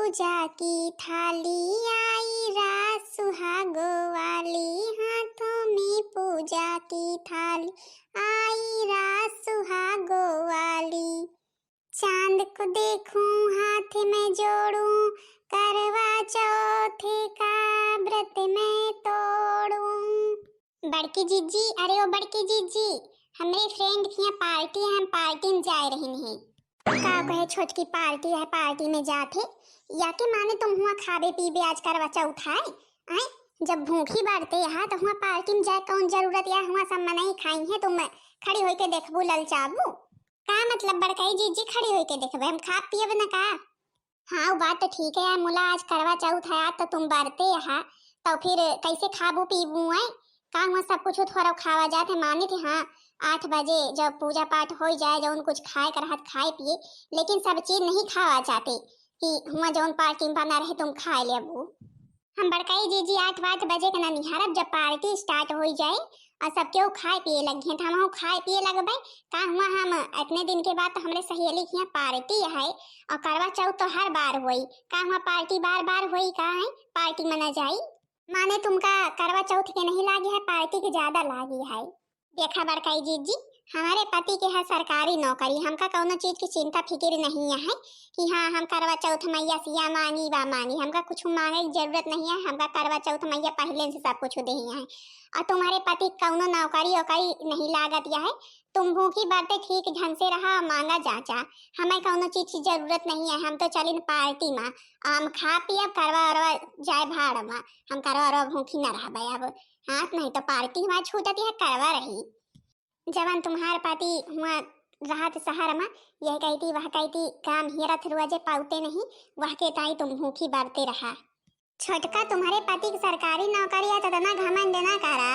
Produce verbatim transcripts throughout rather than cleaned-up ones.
पूजा की थाली आई रात सुहागो वाली, हाथों में पूजा की थाली आई रात सुहागो वाली। चांद को देखूं हाथ में जोड़ूं, करवा चौथ का व्रत मैं तोड़ूं। बड़की जीजी, अरे ओ बड़की जीजी, हमरे friend की यहाँ party है, हम party में जाए रहिन ही। का कहे छोटकी, party है, party में जात है, या के माने तुम हुआ खाबे पीबे आज करवा चौथ है? आए, जब भूखी बारते यहाँ तो हुआ party में जाए कौन जरूरत या, हुआ सब मनई खाई है, तुम खड़ी होई के देखबू ललचाबू? का मतलब बड़काई जीजी खड़ी होई के देखबे, हम खाब पियब न का? हाँ, उ बात तो ठीक है यार मुला, आज करवा चौथ है, आज तो तुम बरते यहाँ, तो फिर कैसे खाबू पीबू है? का हुआ सब कुछ थोड़ा खावा जात है, मानित है, हाँ, आठ बजे जब पूजा पाठ हो जाए, जौन कुछ खाए के रहत खाए पिए, लेकिन सब चीज नहीं खावा जाते कि हुआ जौन party में बना रहे तुम खाए लेबू। हम बड़काई जीजी आठ आठ बजे के ना निहारब, जब party start हो जाए और सब केहू खाए पिए लगिहे, तो हमहू खाए पिए लगबे। का हुआ हम इतने दिन के बाद तो हमरे सहेली के यहाँ party है और करवा चौथ तो हर बार होई, का हुआ party बार बार होई का है? Party मना जाई? माने तुमका करवा चौथ के नहीं लागी है, party के ज्यादा लागी है। देखा बड़काई जीजी, हमारे पति के है सरकारी नौकरी, हमका कौनो चीज की चिंता फिकिर नहीं है कि हाँ हम करवा चौथ मैया से या मांगी वा मांगी, हमका कुछ मांगे की जरूरत नहीं है, हमका करवा चौथ मैया पहले से सब कुछ दे है। और तुम्हारे पति कौनो नौकरी ओकरी नहीं लागत या है, तुम भूखी बरते ठीक ढंग से रहा और मांगा जाचा, हमें कौनो चीज की जरूरत नहीं है, हम तो चलिन party मा, हम खा पियब करवा अरवा जाए भाड़ मा, हम करवा अरवा भूखी न रहबे अब। हाँ, नहीं तो party हमार छूटत यह करवा रही। जवन तुम्हार पति हुआ रहत शहर मा, यह कहती वह कहती काम हियरत रोजे पाउते नहीं, वह के ताई तुम भूखी बरते रहा। छोटका, तुम्हारे पति की सरकारी नौकरी है तो इतना घमंड ना करा,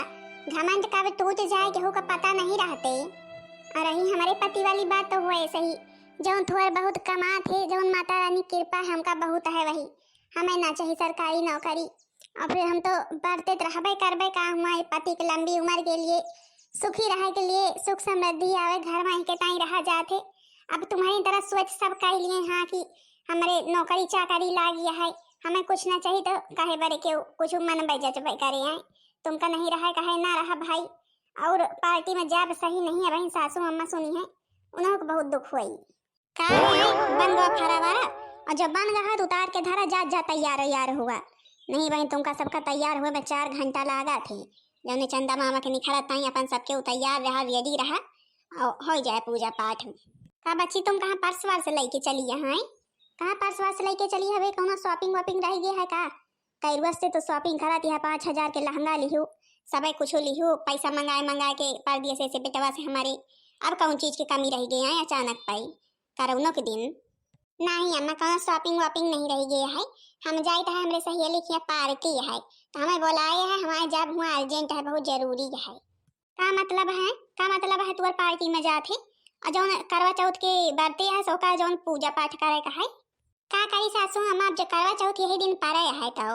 घमंड कब टूट जाए केहू का पता नहीं रहते। और रही हमारे पति वाली बात तो हुआ ऐसे ही, जौन थोड़ बहुत कमात है, जौन माता रानी कृपा है हमका बहुत है वही, हमें ना चाहिए सरकारी नौकरी। और फिर हम तो बरते तो रहबे करबे, का हुआ है पति के लंबी उम्र के लिए, सुखी रहे के लिए, सुख समृद्धि आवे घर में के ताई रहा जात है। अब तुम्हारी तरह सोच सब कर लिए हाँ कि हमारे नौकरी चाकरी लाग गया है, हमें कुछ ना चाहिए तो काहे बरे के कुछ मन बे जचबे करे हैं, तुमका नहीं रहा कहे ना रहा भाई। और party में जाब सही नहीं है बहन, सासू अम्मा सुनी है, उन्हों को बहुत दुख हुई। का है, बन गवा फरावारा, और जब बन गवा तो उतार के धरा, जा जा तैयार यार हुआ। नहीं बहन, तुमका सबका तैयार हुए में चार घंटा लागा थे। जौने चंदा मामा के निखरत ताई अपन सबके तैयार रहा, ready रहा, और हो जाए पूजा पाठ। का बच्ची, तुम कहाँ purse वर्स लेके चली यहाँ, हैं? कहाँ purse वर्स लेके चली हवे, कौनो shopping वॉपिंग रह गया है का? कैरुआ से तो shopping करत यह पाँच हजार के लहंगा लिहू, सबे कुछ लिहू, पैसा मंगाए मंगाए के परदेसे से बेटवा से हमारे। अब कौन चीज की कमी रह गई है अचानक पाई करौनो के दिन? नहीं अम्मा, कौनो shopping वॉपिंग नहीं रह गई है। हम जाइत है हमरे सहेली के यहाँ party है, तो हमें बुलाए है, हमारे जब हुआ urgent है, बहुत जरूरी है। का मतलब है, का मतलब है तुअर party में जात है? और जौन करवा चौथ के बरते है सो का जौन पूजा पाठ करे का है? का करी सासू अम्मा, अब जो करवा चौथ यही दिन पड़े है तो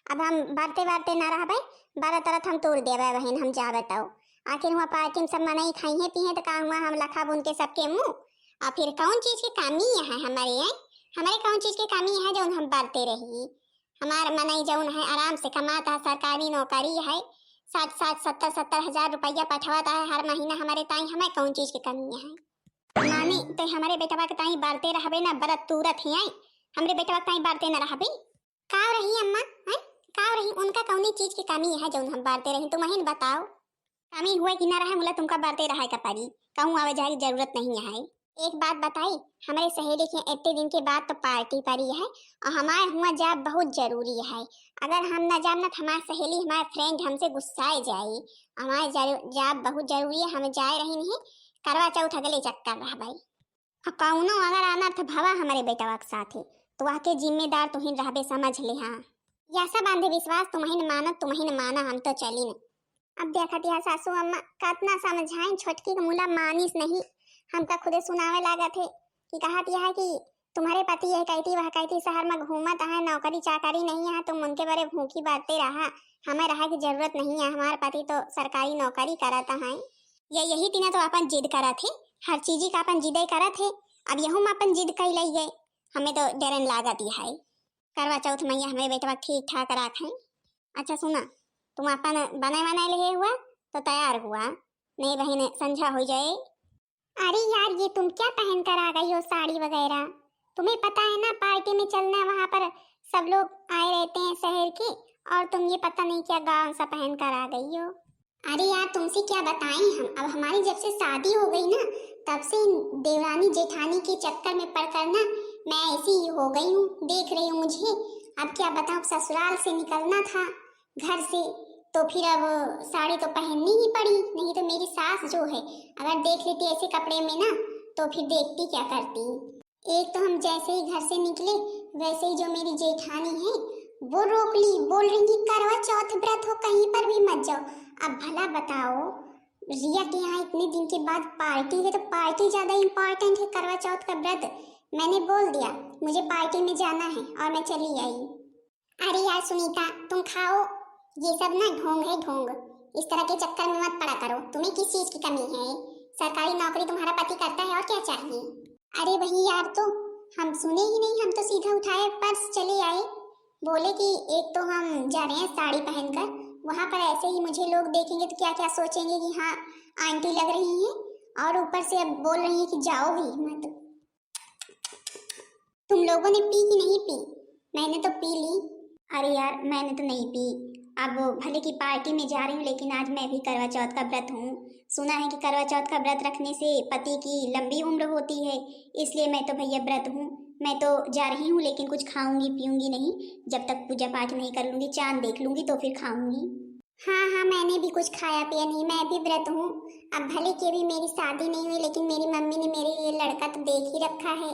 अब हम बरते बरते ना रहबे, बरत तरत हम तोड़ देबे बहिन, हम जाबे तो। आखिर हुआ party में सब मनई खाइहे पीहे तो का हुआ हम लखा बुन के सबके मुँह? और फिर कौन चीज की कमी है हमारे, हैं? हमारे कौन चीज की कमी है जौन हम बरते रही? हमार मनई जौन है आराम से कमाता है, सरकारी नौकरी है, साठ साठ सत्तर सत्तर हजार रुपया पठवाता है हर महीना हमारे ताई, हमें कौन चीज की कमी है? माने तो हमारे बेटवा के ताई बरते रहबे ना, बरत तुरत ही आई, हमरे बेटवा के ताई बरते ना रहबे। का रही अम्मा, हैं? का रही, उनका कौनी चीज की कमी है जौन हम बरते रही, तुम ही न बताओ। कमी हुए कि ना रहे, मुला तुमका बरते रहे का परी, कहूँ आवे जाए की जरूरत नहीं है। एक बात बताई, हमारे सहेली के इतने दिन के बाद तो party पड़ी है और हमारे हुआ जाब बहुत जरूरी है। अगर हम ना जाब ना तो हमार सहेली, हमार friend हमसे गुस्साए जाई। हमारे जरू-, जाब बहुत जरूरी है, हम जाए रही नहीं, करवा चौथ अगले चक्कर रहबे। और कौनो अगर अनर्थ भवा हमारे बेटवा के साथे, तो वह के जिम्मेदार तुहिन रहबे, समझ ले। हाँ, यह सब अंधविश्वास तुमहिन मानत, तुमहिन माना, हम तो चलिन। अब देखत यह सासू अम्मा कतना समझाइन, छोटकी के मुला मानिस नहीं। हमका खुदे सुनावे लागत है कि कहत यह कि तुम्हारे पति यह कहती वह कहती शहर में घूमत है, नौकरी चाकरी नहीं है, तुम उनके बरे भूखी बरते रहा, हमें रहे की जरूरत नहीं है, हमार पति तो सरकारी नौकरी करत है। ये यही तीना तो अपन जिद करत है, हर चीज का अपन जिदे करत है। अब यहू में अपन जिद कई लई गए, हमें तो डरन लागत ही है। करवा चौथ मइया हमरे बेटवा ठीक ठाक राखे। अच्छा सुना, तुम अपन बने वने लिहे हुआ तो तैयार हुआ, नहीं बहिन संझा हो जाए। अरे यार, ये तुम क्या पहन कर आ गई हो साड़ी वगैरह? तुम्हें पता है ना, पार्टी में चलना है, वहाँ पर सब लोग आए रहते हैं शहर के, और तुम ये पता नहीं क्या गाउन सा पहन कर आ गई हो। अरे यार, तुमसे क्या बताएं हम, अब हमारी जब से शादी हो गई ना, तब से इन देवरानी जेठानी के चक्कर में पड़कर ना मैं ऐसी ही हो गई हूँ। देख रही हो मुझे, अब क्या बताऊँ, ससुराल से निकलना था घर से, तो फिर अब साड़ी तो पहननी ही पड़ी, नहीं तो मेरी सास जो है, अगर देख लेती ऐसे कपड़े में ना, तो फिर देखती क्या करती। एक तो हम जैसे ही घर से निकले, वैसे ही जो मेरी जेठानी है, वो रोक ली, बोल रही कि करवा चौथ व्रत हो, कहीं पर भी मत जाओ। अब भला बताओ, रिया के यहाँ इतने दिन के बाद पार्टी है, तो पार्टी ज्यादा इम्पोर्टेंट है करवा चौथ का व्रत? मैंने बोल दिया, मुझे पार्टी में जाना है और मैं चली आई। अरे यार सुनीता, तुम खाओ, ये सब ना ढोंग है ढोंग, इस तरह के चक्कर में मत पड़ा करो। तुम्हें किस चीज की कमी है? सरकारी नौकरी तुम्हारा पति करता है, और क्या चाहिए? अरे वही यार, तो हम सुने ही नहीं, हम तो सीधा उठाए पर्स चले आए। बोले कि एक तो हम जा रहे हैं साड़ी पहनकर, वहाँ पर ऐसे ही मुझे लोग देखेंगे तो क्या क्या सोचेंगे कि हाँ आंटी लग रही हैं, और ऊपर से अब बोल रही हैं कि जाओ ही मत। तुम लोगों ने पी कि नहीं पी? मैंने तो पी ली। अरे यार, मैंने तो नहीं पी। अब भले की पार्टी में जा रही हूँ, लेकिन आज मैं भी करवा चौथ का व्रत हूँ। सुना है कि करवा चौथ का व्रत रखने से पति की लंबी उम्र होती है, इसलिए मैं तो भैया व्रत हूँ। मैं तो जा रही हूँ, लेकिन कुछ खाऊंगी पीऊंगी नहीं, जब तक पूजा पाठ नहीं कर लूंगी, चांद देख लूंगी तो फिर खाऊंगी। हाँ हाँ, मैंने भी कुछ खाया पिया नहीं, मैं भी व्रत हूँ। अब भले कि अभी मेरी शादी नहीं हुई, लेकिन मेरी मम्मी ने मेरे लिए लड़का तो देख ही रखा है,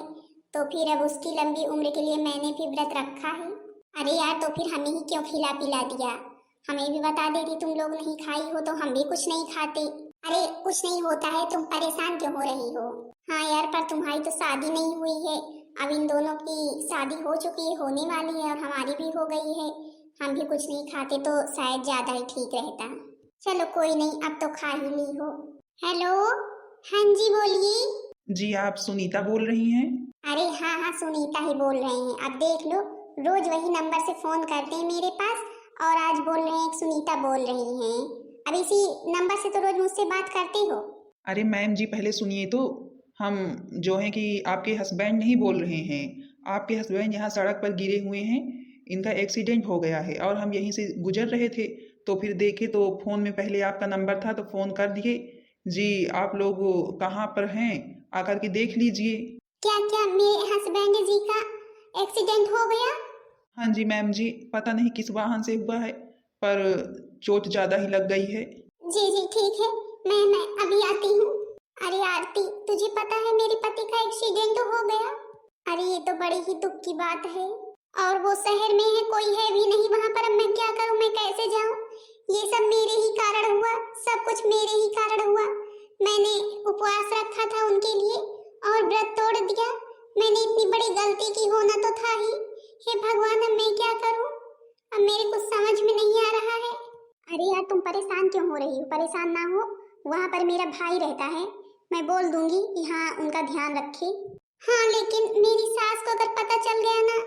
तो फिर अब उसकी लंबी उम्र के लिए मैंने भी व्रत रखा है। अरे यार, तो फिर हमें ही क्यों खिला पिला दिया? हमें भी बता देती, तुम लोग नहीं खाई हो तो हम भी कुछ नहीं खाते। अरे कुछ नहीं होता है, तुम परेशान क्यों हो रही हो? हाँ यार, पर तुम्हारी तो शादी नहीं हुई है, अब इन दोनों की शादी हो चुकी है, होने वाली है, और हमारी भी हो गई है। हम भी कुछ नहीं खाते तो शायद ज्यादा ही ठीक रहता। चलो कोई नहीं, अब तो खा ही ली हो। हेलो, हाँ जी बोलिए। जी, आप सुनीता बोल रही हैं? अरे हाँ हाँ, सुनीता ही बोल रही हैं। अब देख लो, रोज वही नंबर से फोन करते हैं मेरे पास, और आज बोल रहे हैं कि सुनीता बोल रही हैं। अब इसी नंबर से तो रोज मुझसे बात करते हो। अरे मैम जी, पहले सुनिए तो, हम जो है कि आपके हस्बैंड नहीं बोल रहे हैं, आपके हस्बैंड यहाँ सड़क पर गिरे हुए हैं, इनका एक्सीडेंट हो गया है और हम यहीं से गुजर रहे थे, तो फिर देखे तो फोन में पहले आपका नंबर था तो फोन कर दिए। जी, आप लोग कहाँ पर हैं, आकर के देख लीजिए। क्या क्या मेरे हस्बैंड जी का एक्सीडेंट हो गया? हाँ जी मैम जी, पता नहीं किस वाहन से हुआ है, पर चोट ज्यादा ही लग गई है। जी जी ठीक है, मैं मैं अभी आती हूँ। अरे आरती, तुझे पता है मेरे पति का एक्सीडेंट हो गया? अरे ये तो बड़ी ही दुख की बात है, और वो शहर में है, कोई है भी नहीं वहाँ पर। अब मैं क्या करूँ, मैं कैसे जाऊँ? ये सब मेरे ही कारण हुआ, सब कुछ मेरे ही कारण हुआ। मैंने उपवास रखा था उनके लिए और व्रत तोड़ दिया। मैंने इतनी बड़ी गलती की, होना तो था ही। हे भगवान, अब मैं क्या करूँ? अब मेरे कुछ समझ में नहीं आ रहा है। अरे यार, तुम परेशान क्यों हो रही हो? परेशान ना हो, वहाँ पर मेरा भाई रहता है, मैं बोल दूंगी कि हाँ उनका ध्यान रखे। हाँ, लेकिन मेरी सास को अगर पता चल गया ना,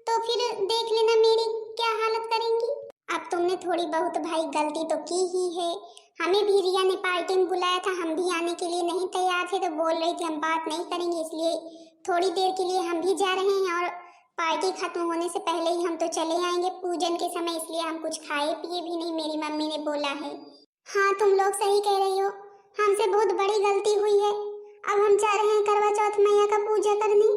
तो फिर देख लेना मेरी क्या हालत करेंगी। अब तुमने थोड़ी बहुत भाई गलती तो की ही है। हमें भी रिया ने पार्टी में बुलाया था, हम भी आने के लिए नहीं तैयार थे, तो बोल रही थी हम बात नहीं करेंगे, इसलिए थोड़ी देर के लिए हम भी जा रहे हैं और पार्टी खत्म होने से पहले ही हम तो चले आएंगे पूजन के समय, इसलिए हम कुछ खाए पिए भी नहीं, मेरी मम्मी ने बोला है। हाँ, तुम लोग सही कह रही हो, हमसे बहुत बड़ी गलती हुई है। अब हम जा रहे हैं करवा चौथ मैया का पूजा करने।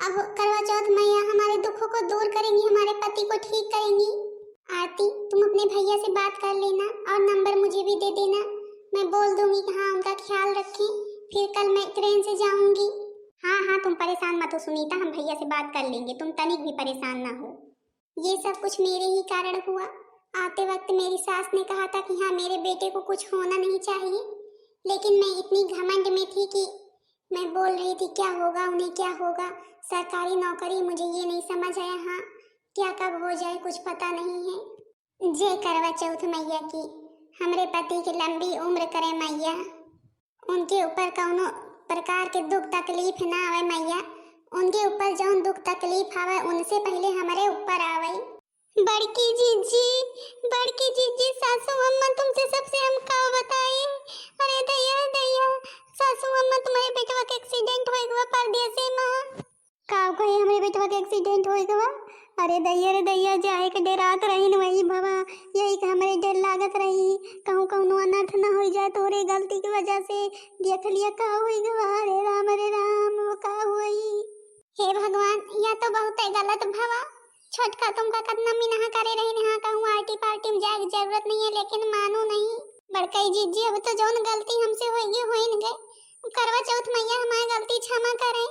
अब करवा चौथ मैया हमारे दुखों को दूर करेंगी, हमारे पति को ठीक करेंगी। आरती, तुम अपने भैया से बात कर लेना और नंबर मुझे भी दे देना, मैं बोल दूंगी कि हाँ उनका ख्याल रखें, फिर कल मैं ट्रेन से जाऊंगी। हाँ हाँ, तुम परेशान मत हो सुनीता, हम भैया से बात कर लेंगे, तुम तनिक भी परेशान ना हो। ये सब कुछ मेरे ही कारण हुआ। आते वक्त मेरी सास ने कहा था कि हाँ, मेरे बेटे को कुछ होना नहीं चाहिए, लेकिन मैं इतनी घमंड में थी कि मैं बोल रही थी क्या होगा उन्हें, क्या होगा, सरकारी नौकरी, मुझे ये नहीं समझ आया। हाँ, क्या कब हो जाए कुछ पता नहीं है। जय करवा चौथ मैया की, हमरे पति की लंबी उम्र करे मैया। उनके ऊपर कौनो प्रकार के दुख तकलीफ ना आवे मैया, उनके ऊपर जौन दुख तकलीफ आवे, उनसे पहिले हमरे ऊपर आवे। बड़की जीजी, बड़की जीजी, सासू अम्मा तुमसे सबसे हम का बताई? अरे दैया, दैया, सासू अम्मा, तुम्हारे बेटवा के एक्सीडेंट हो गवा परदेसी मा। का कहे, हमरे बेटवा के एक्सीडेंट हो गवा? अरे दैया रे दैया, जाए के डेरात रही न वही भवा, यही के हमरे डर लागत रही, कहूँ कौनो अनर्थ न हो जाए तोरे गलती की वजह से। देख लिया का हो गवा, अरे राम, अरे राम, वो का हुई? हे भगवान, या तो बहुते गलत भवा। छोटका तुमका कतना मिनहा करे रही, यहाँ कहूँ आर्टी पार्टी में जाए के जरूरत नहीं है, लेकिन मानू नहीं। बड़कई जीजी, अब तो जौन गलती हमसे होइगी, होइन गए। करवा चौथ मैया हमार गलती क्षमा करे,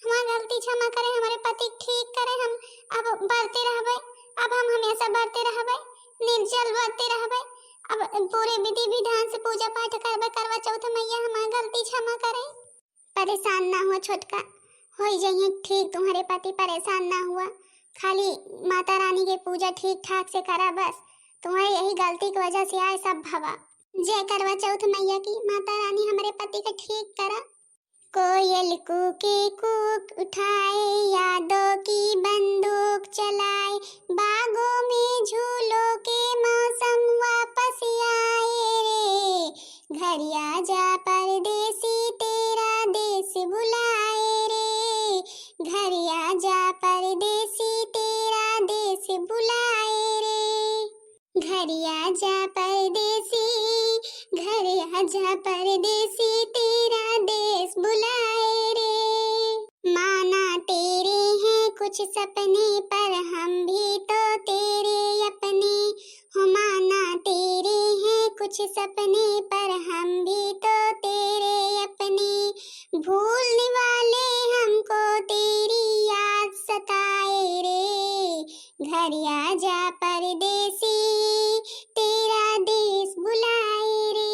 हमार गलती क्षमा करे, हमारे पति के ठीक करे। हम अब बरते रहबे, अब हम हमेशा बरते रहबे, निर्जल बरते रहबे। अब पूरे विधि विधान से पूजा पाठ करबे। करवा चौथ मैया हमार गलती क्षमा करे। परेशान ना हुआ छोटका, होई जइहे ठीक तुम्हारे पति, परेशान ना हुआ। खाली माता रानी के पूजा ठीक ठाक से करा बस, तुम्हारे यही गलती की वजह से आए सब भवा। जय करवा चौथ मैया की, माता रानी हमरे पति का ठीक करा। कोयल कूके कूक उठाए, यादों की बंदूक चलाए, बागों में झूलों के मौसम वापस आए रे। घर आजा परदेसी, तेरा देश बुलाए रे। घर आजा परदेसी, तेरा देश बुलाए रे। घर आजा परदेसी, घर आजा परदेसी, तेरा देश बुलाए रे। माना तेरे हैं कुछ सपने, पर हम भी तो तेरे अपने। हो माना तेरे हैं कुछ सपने, पर हम भी तो तेरे अपने। भूलने वाले हमको तेरी याद सताए रे। घर आजा परदेसी, तेरा देश बुलाए रे।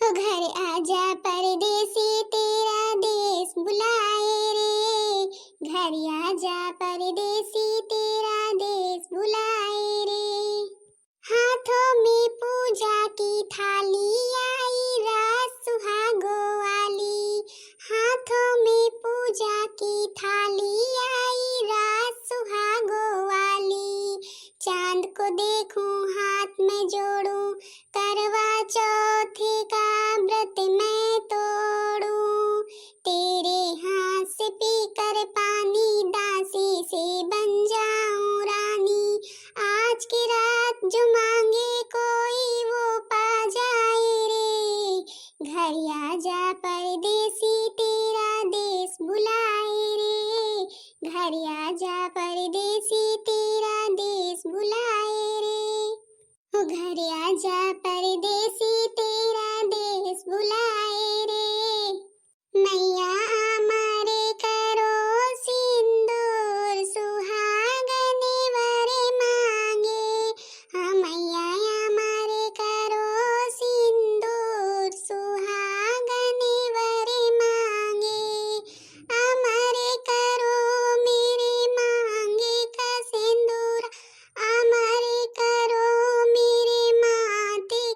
ओ घर आजा परदेसी, तेरा देश बुलाए रे। घर आजा परदेसी, तेरा देश बुलाए रे। हाथों में पूजा की थाली, आई रात सुहागों वाली। हाथों में पूजा की थाली, आई रात सुहागों वाली। चांद को देखूं, हाथ में जोड़ूं, करवा चौथ का व्रत मैं तोड़ूं। तेरे हाथ से पीकर पानी, दासी से बन जाऊं रानी। आज की रात जो मांगे कोई, वो पा जाए रे। घर आजा परदेसी, तेरा देश बुलाए रे। घर आजा परदेसी, तेरा देश बुलाए रे। ओ घर आजा परदेसी, तेरा देश बुलाए रे। मैया आमारे करो सिंदूर, सुहागन वर मांगे। हाँ मैया आमारे करो सिंदूर, सुहागन वर मांगे। अमर करो मेरे मांगे का सिंदूर, अमर करो मेरे माथे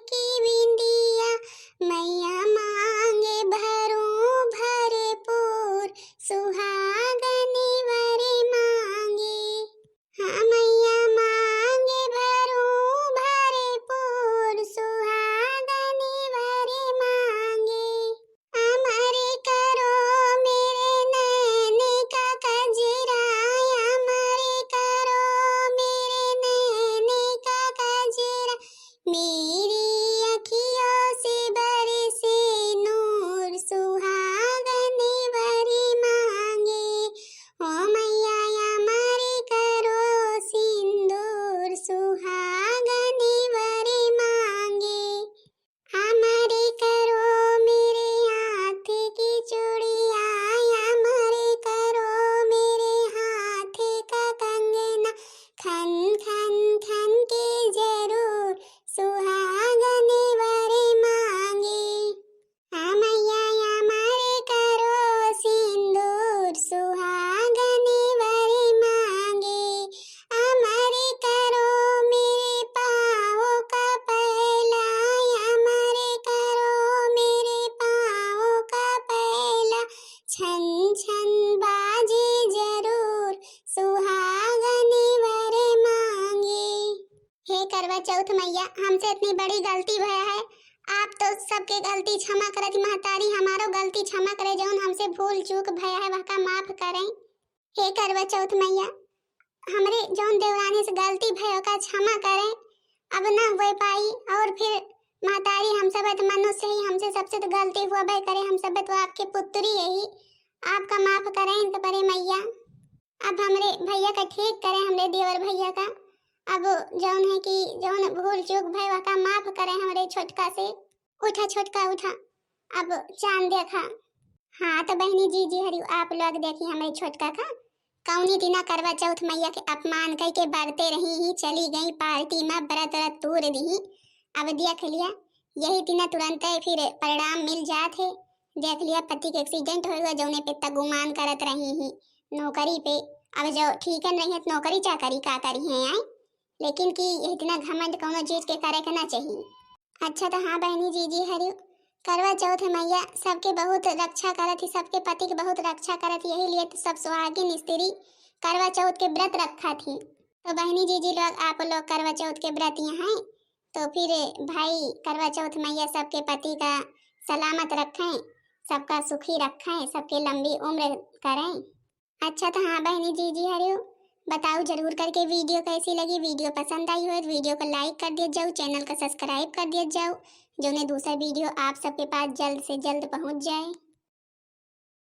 चौथ मैया, हमसे इतनी बड़ी गलती भया है, आप तो सबके गलती क्षमा करत ही महतारी, हमारो गलती क्षमा करे, जौन हमसे भूल चूक भया है वहका माफ करें। हे करवा चौथ मैया, हमरे जौन देवरानी से गलती भय ओका क्षमा करें, अब ना होए पाई। और फिर महतारी, हम सब तो मनुष्य ही, हमसे सबसे तो गलती हुआ भय करे, हम सब तो आपके पुत्री यही, आपका माफ करें इनके परे मैया। अब हमरे भैया का ठीक करें, हमरे देवर भैया का। अब जौन है कि जौन भूल चूक भय ओका माफ करें हमरे छोटका से। उठा छोटका उठा, अब चांद देखा। हाँ तो बहनी जीजी हरियो, आप लोग देखी हमरे छोटका का कौनी दिना करवा चौथ मैया के अपमान कई के बरते रही ही, चली गई पार्टी में, व्रत व्रत तूर दी। अब देख लिया, यही दिना तुरंत फिर परिणाम मिल जात है। देख लिया, पति के एक्सीडेंट हो गया, जौने पे तगुमान करत रही ही नौकरी पे। अब जो ठीकन रही है तो नौकरी चाकरी का करी है आई, लेकिन कि इतना घमंड कौनो चीज के करे के ना चाहिए। अच्छा तो हाँ बहनी जीजी हरियो, करवा चौथ मैया सबके बहुत रक्षा करत ही, सबके पति के बहुत रक्षा करत ही, यही लिए तो सब सुहागिन स्त्री करवा चौथ के व्रत रखा थी। तो बहनी जीजी लोग, आप लोग करवा चौथ के व्रत यहाँ हैं, तो फिर भाई करवा चौथ मैया सबके पति का सलामत रखें, सबका सुखी रखें, सबके लंबी उम्र करें। अच्छा तो हाँ बहनी जीजी हरियो, बताओ जरूर करके वीडियो कैसी लगी। वीडियो पसंद आई हो तो वीडियो को लाइक कर दिया जाओ, चैनल का सब्सक्राइब कर दिया जाओ, जौने दूसरा वीडियो आप सबके पास जल्द से जल्द पहुँच जाए।